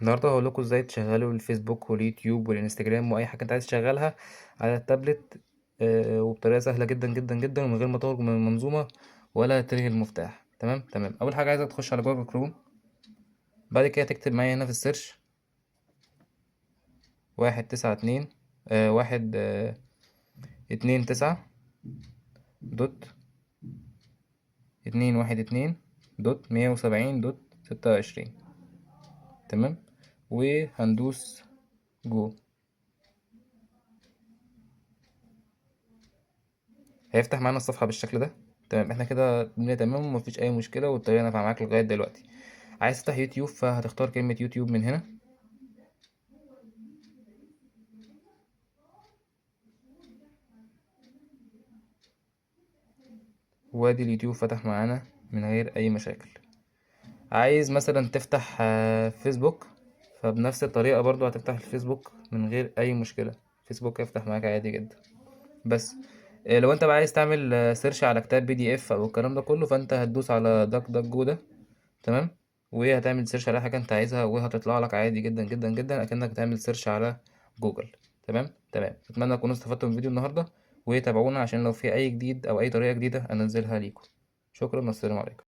النهارده هقول لكم ازاي تشغلوا الفيسبوك واليوتيوب والانستجرام واي حاجة انت عايز تشغلها على التابلت، وبطريقة سهلة جدا جدا جدا ومن غير ما تخرج من المنظومة ولا تلغي المفتاح. تمام تمام. اول حاجة عايزك تخش على جوجل كروم، بعد كده تكتب معايا هنا في ال search واحد تسعة اتنين، واحد، اتنين تسعة dot اتنين واحد اتنين dot مية وسبعين dot ستة وعشرين. تمام، وهندوس جو. هيفتح معانا الصفحة بالشكل ده. تمام، احنا كده الدنيا تمام ومفيش أي مشكلة والطريقة نافعة معاك لغاية دلوقتي. عايز تفتح يوتيوب فهتختار كلمة يوتيوب من هنا، وادي اليوتيوب فتح معانا من غير أي مشاكل. عايز مثلا تفتح فيسبوك، فبنفس الطريقة برضو هتفتح الفيسبوك من غير أي مشكلة، فيسبوك هيفتح معاك عادي جدا. بس لو انت بقى عايز تعمل search على كتاب PDF او الكلام ده كله، فانت هتدوس على داك داك جو ده. تمام، وهتعمل search على حاجة انت عايزها وهتطلع لك عادي جدا جدا جدا اكنك بتعمل search على جوجل. تمام تمام. اتمنى تكونوا استفدتوا من فيديو النهارده، وتابعونا عشان لو في اي جديد او اي طريقه جديدة انزلها ليكم. شكرا والسلام عليكم.